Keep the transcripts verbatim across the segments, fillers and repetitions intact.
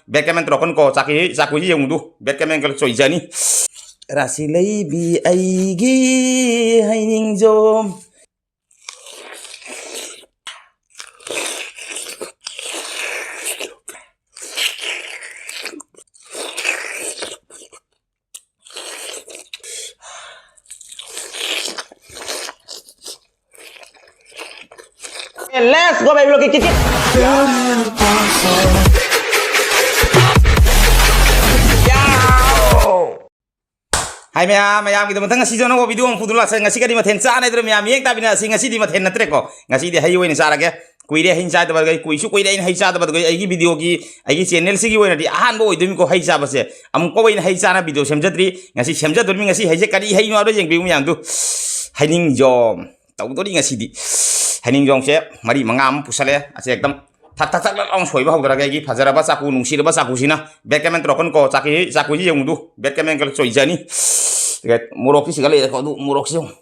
ꯕꯦꯠ ꯀꯃꯦꯟ ꯇꯧꯔꯛꯀꯅꯨꯀꯣ, ꯆꯥꯛꯀꯤ ꯆꯥꯛꯀꯨꯏꯁꯤ ꯌꯦꯡꯉꯨꯗꯨ, ꯕꯦꯠ ꯀꯃꯦꯟ ꯈꯔ ꯆꯣꯏꯖꯅꯤ꯫ ꯔꯥꯁꯤ ꯂꯩꯕꯤ ꯑꯩꯒꯤ ꯍꯩꯅꯤꯡꯖꯣꯝ꯫ Let's go, baby, look at it. Hi, ꯃꯌꯥꯝ, ꯃꯌꯥꯝꯒꯤꯗꯃꯛꯇ ꯉꯁꯤꯁꯨ ꯑꯅꯧꯕ video ꯑꯃ ꯄꯨꯗꯨꯅ ꯂꯥꯛꯆꯩ꯫ ꯉꯁꯤ ꯀꯔꯤ ꯃꯊꯦꯜ ꯆꯥꯅꯗ꯭ꯔꯣ ꯃꯌꯥꯝ? ꯌꯦꯡ ꯇꯥꯕꯤꯅ ꯑꯁꯤ ꯉꯁꯤꯗꯤ ꯃꯊꯦꯜ ꯅꯠꯇ꯭ꯔꯦꯀꯣ꯫ ꯉꯁꯤꯗꯤ ꯍꯩ ꯑꯣꯏꯅ ꯆꯥꯔꯒꯦ꯫ ꯀꯨꯏꯔꯦ ꯍꯩ ꯆꯥꯗꯕ, ꯀꯨꯏꯁꯨ ꯀꯨꯏꯔꯦ ꯑꯩꯅ ꯍꯩ ꯆꯥꯗꯕ꯫ ꯑꯩꯒꯤ videoꯒꯤ, ꯑꯩꯒꯤ channelꯁꯤꯒꯤ ꯑꯣꯏꯅꯗꯤ ꯑꯍꯥꯟꯕ ꯑꯣꯏꯗꯣꯏꯅꯤꯀꯣ ꯍꯩ ꯆꯥꯕꯁꯦ꯫ ꯑꯃꯨꯛꯀ ꯑꯣꯏꯅ ꯍꯩ ꯆꯥꯅ video ꯁꯦꯝꯖꯗ꯭ꯔꯤ꯫ ꯉꯁꯤ ꯁꯦꯝꯖꯗꯣꯏꯅꯤ꯫ ꯉꯁꯤ ꯍꯩꯁꯦ ꯀꯔꯤ ꯍꯩꯅꯣ ꯍꯥꯏꯕꯗꯣ ꯌꯦꯡꯕꯤꯌꯨ ꯃꯌꯥꯝꯗꯨ꯫ ꯍꯩꯅꯤꯡꯖꯣꯝ ꯇꯧꯗꯣꯔꯤ ꯉꯁꯤꯗꯤ꯫ ꯍꯩꯅꯤꯡꯖꯣꯝꯁꯦ ꯃꯔꯤ ꯃꯉꯥ ꯑꯃ ꯄꯨꯁꯜꯂꯦ꯫ ꯑꯁꯦ ꯑꯦꯛꯗꯝ ꯊꯛ ꯊꯛ ꯊꯛ ꯂꯥꯎꯅ ꯁꯣꯏꯕ ꯍꯧꯗꯔꯒ ꯑꯩꯒꯤ ꯐꯖꯔꯕ ꯆꯥꯛꯀꯨ, ꯅꯨꯡꯁꯤꯔꯕ ꯆꯥꯛꯀꯨꯁꯤꯅ꯫ ꯕꯦꯠ ꯀꯃꯦꯟ ꯇꯧꯔꯛꯀꯅꯨꯀꯣ, ꯆꯥꯛꯀꯤ ꯆꯥꯛꯀꯨꯁꯤ ꯌꯦꯡꯉꯨꯗꯨ꯫ ꯕꯦꯠ ꯀꯃꯦꯟ ꯈꯔ ꯆꯣꯏꯖꯅꯤ꯫ ꯑꯗꯨꯒ ꯃꯣꯔꯣꯛꯁꯤ ꯁꯤꯒ ꯂꯩꯔꯦꯀꯣ, ꯑꯗꯨ ꯃꯣꯔꯣꯛꯁꯤ ꯌꯦꯡꯉꯨ꯫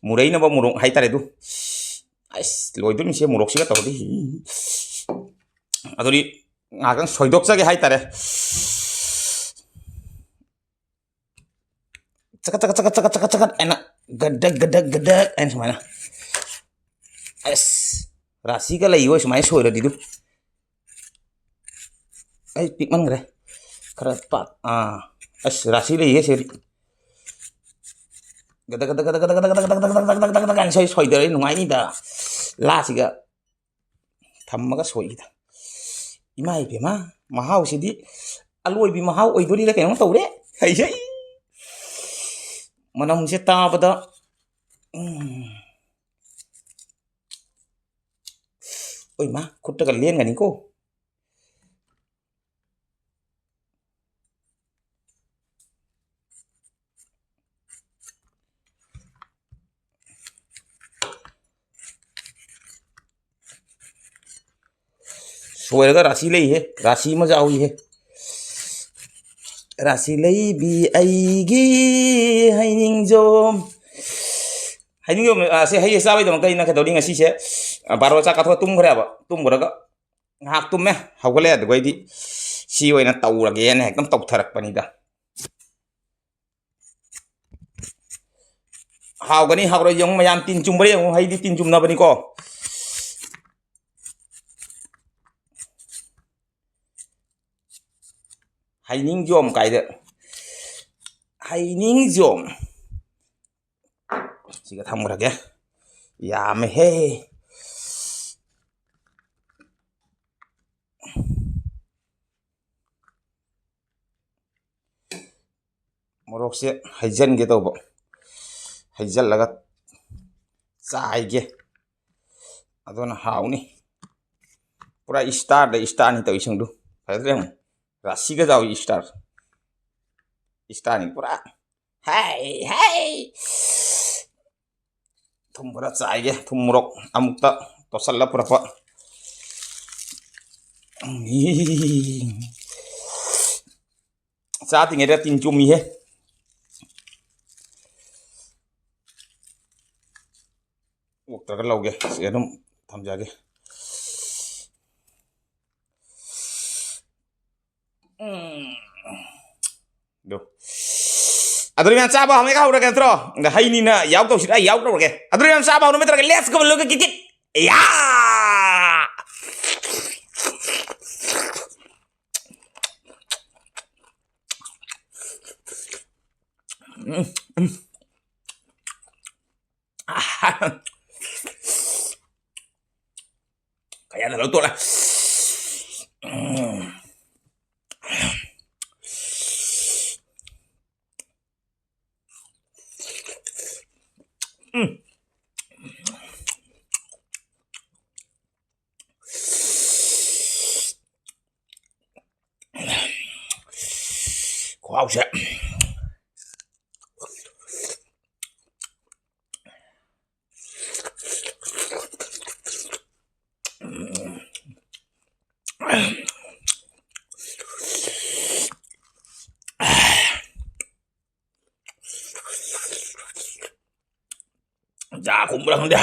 ꯃꯨꯔꯩꯅꯕ ꯃꯣꯔꯣꯛ ꯍꯥꯏꯇꯥꯔꯦ ꯑꯗꯨ꯫ ꯑꯁ, ꯂꯣꯏꯗꯣꯏꯅꯤꯁꯦ ꯃꯣꯔꯣꯛꯁꯤꯒ ꯇꯧꯔꯗꯤ꯫ ꯑꯗꯨꯗꯤ ꯉꯥꯏꯍꯥꯛꯇꯪ ꯁꯣꯏꯗꯣꯛꯆꯒꯦ ꯍꯥꯏꯇꯥꯔꯦ꯫ ꯆꯀꯠ ꯆꯀꯠ ꯆꯀꯠ ꯆꯀꯠ ꯆꯀꯠ ꯆꯀꯠ ꯍꯥꯏꯅ, ꯒꯗꯛ ꯒꯗꯛ ꯒꯗꯛ ꯍꯥꯏꯅ ꯁꯨꯃꯥꯏꯅ꯫ ꯑꯁ, ꯔꯥꯁꯤꯒ ꯂꯩ ꯍꯣꯏ ꯁꯨꯃꯥꯏꯅ ꯁꯣꯏꯔꯗꯤ ꯑꯗꯨ꯫ ꯑꯩ ꯄꯤꯛꯃꯟꯈ꯭ꯔꯦ꯫ ꯈꯔ ꯄꯥꯛ-, ꯑꯥ꯫ ꯑꯁ, ꯔꯥꯁꯤ ꯂꯩꯌꯦ ꯁꯤꯗꯤ꯫ ꯒꯗꯛ ꯒꯗꯛ ꯒꯗꯛ ꯒꯗꯛ ꯒꯗꯛ ꯒꯗꯛ ꯒꯗꯛ ꯒꯗꯛ ꯒꯗꯛ ꯒꯗꯛ ꯒꯗꯛ ꯒꯗꯛ ꯒꯗꯛ ꯁꯣꯏ-, ꯁꯣꯏꯗꯔꯗꯤ ꯅꯨꯡꯉꯥꯏꯅꯤꯗ꯫ ꯂꯥꯁꯤꯒ ꯊꯝꯃꯒ ꯁꯣꯏꯈꯤꯗ꯫ ꯏꯃꯥ ꯏꯕꯦꯝꯃ, ꯃꯍꯥꯎꯁꯤꯗꯤ ꯑꯂꯣꯏꯕꯤ ꯃꯍꯥꯎ ꯑꯣꯏꯗꯣꯔꯤꯔ ꯀꯩꯅꯣꯝ ꯇꯧꯔꯦ꯫ ꯍꯩ, ꯍꯩ꯫ ꯃꯅꯝꯁꯦ ꯇꯥꯕꯗ, ꯎꯝ꯫ ꯑꯣꯏ ꯃꯥ, ꯈꯨꯠꯇꯒ ꯂꯦꯟꯒꯅꯤꯀꯣ꯫ ꯁꯣꯏꯔꯒ ꯔꯥꯁꯤ ꯂꯩꯍꯦ, ꯔꯥꯁꯤ ꯑꯃ ꯌꯥꯎꯏꯍꯦ꯫ ꯔꯥꯁꯤ ꯂꯩꯕꯤ ꯑꯩꯒꯤ ꯍꯩꯅꯤꯡꯖꯣꯝ꯫ ꯍꯥꯏꯅꯤꯡꯉꯤꯕ, ꯑ, ꯁꯤ ꯍꯩ ꯆꯥꯕꯩꯗꯃꯛꯇ ꯑꯩꯅ ꯀꯩꯗꯧꯔꯤ ꯉꯁꯤꯁꯦ? ꯑ, ꯕꯥꯔꯣ ꯆꯥꯛ ꯀꯥꯊꯣꯛꯑ ꯇꯨꯝꯈ꯭ꯔꯦꯕ꯫ ꯇꯨꯝꯈ꯭ꯔꯒ ꯉꯥꯏꯍꯥꯛ ꯇꯨꯝꯃꯦ, ꯍꯧꯒꯠꯂꯦ, ꯑꯗꯨꯒ ꯑꯩꯗꯤ ꯁꯤ ꯑꯣꯏꯅ ꯇꯧꯔꯒꯦꯅ ꯍꯦꯛꯇ ꯇꯧꯊꯔꯛꯄꯅꯤꯗ꯫ ꯍꯥꯎꯒꯅꯤ ꯍꯥꯎꯔꯣꯏ ꯌꯦꯡꯉꯨ ꯃꯌꯥꯝ, ꯇꯤꯟ ꯆꯨꯝꯕ꯭ꯔꯥ ꯌꯦꯡꯉꯨ, ꯍꯩꯗꯤ ꯇꯤꯟ ꯆꯨꯝꯅꯕꯅꯤꯀꯣ꯫ ꯍꯩꯅꯤꯡꯖꯣꯝ ꯀꯥꯏꯗ? ꯍꯩꯅꯤꯡꯖꯣꯝ꯫ ꯁꯤꯒ ꯊꯝꯈ꯭ꯔꯒꯦ꯫ ꯌꯥꯝꯃꯦꯍꯦ꯫ ꯃꯣꯔꯣꯛꯁꯦ ꯍꯩꯖꯟꯒꯦ ꯇꯧꯕ, ꯍꯩꯖꯜꯂꯒ ꯆꯥꯏꯒꯦ, ꯑꯗꯨꯅ ꯍꯥꯎꯅꯤ꯫ ꯄꯨꯔꯥ ꯏꯁꯇꯥꯔꯗ ꯏꯁꯇꯥꯔꯅꯤ ꯇꯧꯔꯤꯁꯤꯡꯗꯨ꯫ ꯐꯖꯗ꯭ꯔꯦ ꯌꯦꯡꯉꯨ꯫ ꯔꯥꯁꯤꯒ ꯆꯥꯎꯏ ꯏꯁꯇꯥꯔ꯫ ꯏꯁꯇꯥꯔꯅꯤ ꯄꯨꯔꯥ꯫ ꯍꯥꯏ ꯍꯥꯏ꯫ ꯊꯨꯝ ꯈꯔ ꯆꯥꯏꯒꯦ, ꯊꯨꯝ ꯃꯣꯔꯣꯛ ꯑꯃꯨꯛꯇ ꯇꯣꯠꯁꯜꯂ ꯄꯨꯔꯛꯄ꯫ ꯆꯥꯗ꯭ꯔꯤꯉꯩꯗ ꯇꯤꯟ ꯆꯨꯝꯃꯤꯍꯦ꯫ ꯑꯣꯛꯇ꯭ꯔꯒ ꯂꯧꯒꯦ, ꯁꯤ ꯑꯗꯨꯝ ꯊꯝꯖꯒꯦ꯫ ꯎꯝ꯫ ꯑꯗꯨ꯫ ꯑꯗꯨꯗꯤ ꯃꯌꯥꯝ ꯆꯥꯕ ꯍꯧꯅ ꯍꯧꯔꯒꯦ ꯅꯠꯇ꯭ꯔꯣ? ꯑꯗ ꯍꯩꯅꯤꯅ ꯌꯥꯎ ꯇꯧꯁꯤꯔꯥ, ꯌꯥꯎ ꯇꯧꯔꯒꯦ꯫ ꯑꯗꯨꯗꯤ ꯃꯌꯥꯝ ꯆꯥꯕ ꯍꯧꯅ ꯅꯠꯇ꯭ꯔꯒ let's go, look at it. ꯌꯥ! ꯎꯝ, ꯎꯝ꯫ ꯀꯌꯥꯗ ꯂꯧ ꯇꯣꯂꯦ꯫ ꯎꯝ꯫ ꯈꯨꯍꯥꯎꯁꯦ꯫ ꯈꯪꯗꯦ꯫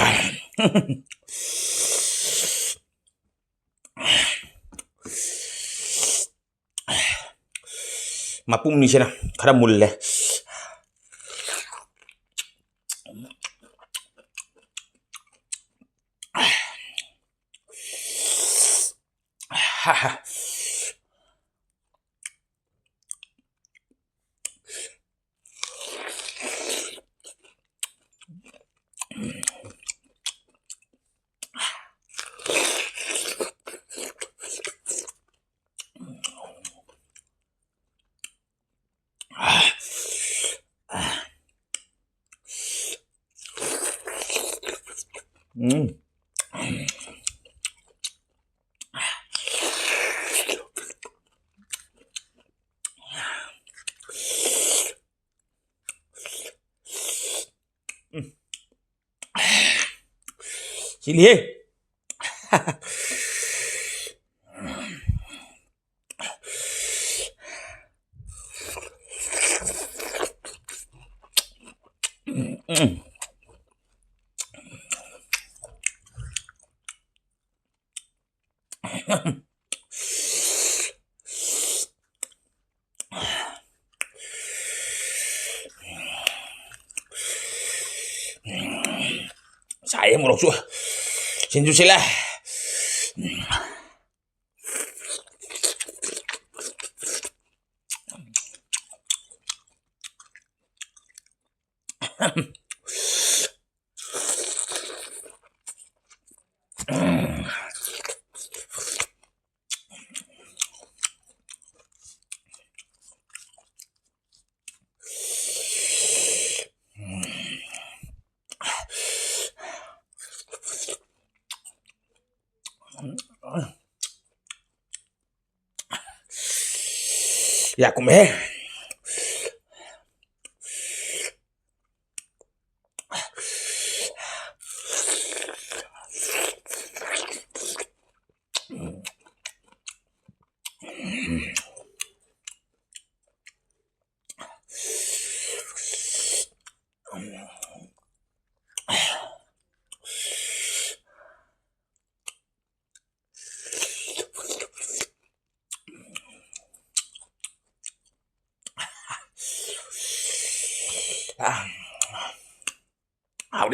ꯃꯄꯨꯝꯅꯤꯁꯤꯅ ꯈꯔ ꯃꯨꯜꯂꯦ꯫ ꯎꯝ꯫ ꯁꯤꯂꯤꯍꯦ꯫ ꯁꯥꯏꯌꯦ, ꯃꯣꯔꯣꯛꯁꯨ꯫ ꯁꯤꯟꯁꯨ ꯁꯤꯜꯂꯦ꯫ ꯌꯥ ꯀꯨꯝꯃꯦꯍꯦ꯫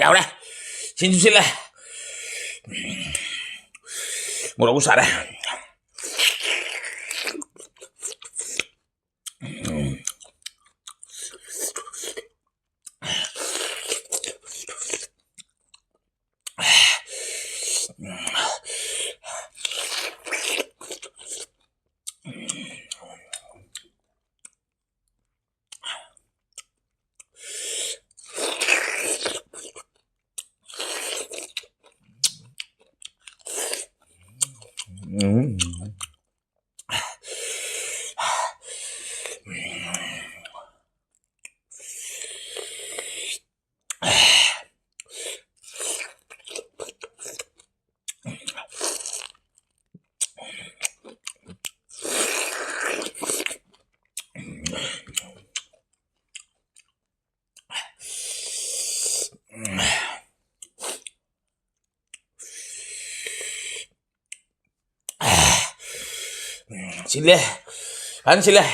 ꯌꯥꯎꯔꯦ꯫ ꯁꯤꯟꯁꯨ ꯁꯤꯜꯂꯦ꯫ ꯃꯣꯔꯣꯛꯁꯨ ꯁꯥꯔꯦ꯫ ꯎꯝ꯫ ꯁꯤꯜꯂꯦ꯫ ꯐꯖꯅ ꯁꯤꯜꯂꯦ꯫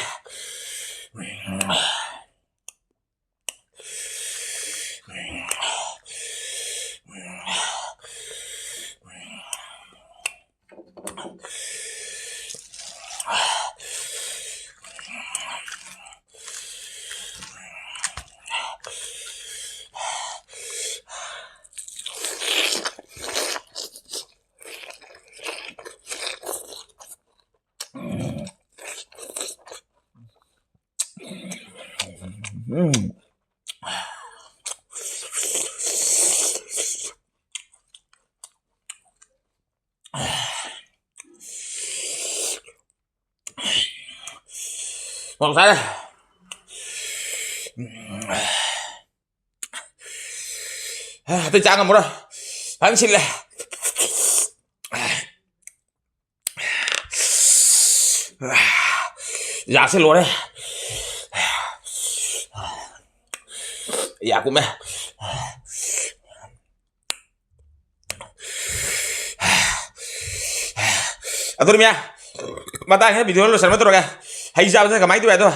ꯎꯝ꯫ ꯃꯣꯔꯣꯛ ꯁꯥꯔꯦ꯫ ꯑꯇꯩ ꯆꯥ ꯉꯝꯃꯔꯣꯏ꯫ ꯐꯖꯅ ꯁꯤꯜꯂꯦ꯫ ꯌꯥꯁꯦ ꯂꯣꯏꯔꯦ꯫ ꯌꯥ ꯀꯨꯝꯃꯦ꯫ ꯑꯗꯨꯅꯤ ꯃꯌꯥꯝ, ꯃꯇꯥꯡꯁꯤꯗ video ꯂꯣꯏꯁꯟꯕ ꯇꯧꯔꯒꯦ꯫ ꯍꯩ ꯆꯥꯕꯁꯤꯅ ꯀꯃꯥꯏꯅ ꯇꯧꯋꯦ ꯑꯗꯣ,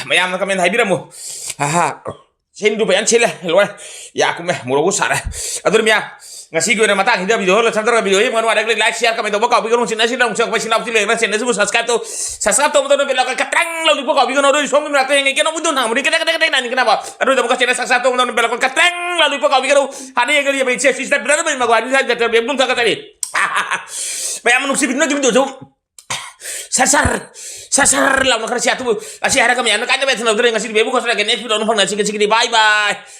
ꯃꯌꯥꯝꯅ comment ꯍꯥꯏꯕꯤꯔꯝꯃꯨ꯫ ꯑꯍꯥ꯫ ꯁꯤꯟꯗꯨ ꯐꯖꯅ ꯁꯤꯜꯂꯦ, ꯂꯣꯏꯔꯦ꯫ ꯌꯥ ꯀꯨꯝꯃꯦ, ꯃꯣꯔꯣꯛꯁꯨ ꯁꯥꯔꯦ꯫ ꯑꯗꯨꯅ ꯃꯤꯌꯥ, ꯉꯁꯤꯒꯤ ꯑꯣꯏꯅ ꯃꯇꯥꯡꯁꯤꯗ video ꯍꯜꯂ ꯁꯝꯖꯔꯒ video ꯌꯦꯡꯕ ꯅꯨꯡꯉꯥꯏꯔꯒ like, share, comment ꯇꯧꯕ ꯀꯥꯎꯕꯤꯒꯅꯨ꯫ ꯆꯤꯟꯅꯁꯤ ꯂꯥꯎ ꯆꯪꯉꯛꯄ ꯏꯆꯤꯟ ꯏꯅꯥꯎꯁꯤ ꯂꯩꯔꯒ channel ꯑꯁꯤꯕꯨ subscribe ꯇꯧ꯫ Subscribe ꯇꯧꯕꯗꯧꯅ bell icon ꯈꯇꯪ ꯂꯧꯅꯤꯡꯕ ꯀꯥꯎꯕꯤꯒꯅꯨ꯫ ꯑꯗꯨ ꯁꯣꯝꯒꯤ ꯃꯅꯥꯛꯇ ꯌꯦꯡꯉꯦ ꯀꯩꯅꯣ video ꯍꯥꯡꯕꯅꯤ ꯀꯗꯥꯏ ꯀꯗꯥꯏ ꯀꯗꯥꯏ ꯅꯥꯅꯤꯡꯒꯅꯕ꯫ ꯑꯗꯨꯗ ꯑꯃꯨꯛꯀ channel subscribe ꯇꯧꯕꯗꯧꯅ bell icon ꯈꯇꯪ ꯂꯧꯅꯤꯡꯕ ꯀꯥꯎꯕꯤꯒꯅꯨ꯫ ꯍꯥꯟꯅ ꯌꯦꯡꯒꯅꯤ ꯌꯦꯡꯕ ꯏꯆꯦ ꯁꯤꯁꯇꯔ brother ꯃꯩ ꯃꯒ꯭ꯋꯥꯔꯤ ꯍꯥꯏꯕ ꯅꯠꯇ꯭ꯔ ꯕꯦꯝꯕꯨꯡ ꯊꯥꯒꯠꯆꯔꯤ꯫ ꯃꯌꯥꯝ ꯅꯨꯡꯁꯤꯕꯤꯗꯨꯅ ꯑꯗꯨꯝ ꯇꯧꯖꯧ꯫ ꯁꯔ ꯁꯔ ꯁꯔ ꯁꯔ ꯂꯥꯎꯅ ꯈꯔ ꯁꯤ ꯑꯇꯨꯕꯨ ꯑꯁꯤ ꯍꯥꯏꯔꯒ ꯃꯌꯥꯝꯅ ꯀꯥꯏꯅꯕ ꯌꯥꯊꯪ ꯂꯧꯗ꯭ꯔꯦ꯫ ꯉꯁꯤꯗꯤ ꯕꯦꯝꯕꯨꯡ ꯈꯔ ꯆꯠꯂꯒꯦ꯫ Next video ꯑꯃꯨꯛ ꯐꯪꯅꯁꯤ꯫ ꯉꯁꯤꯒꯤꯗꯤ bye bye꯫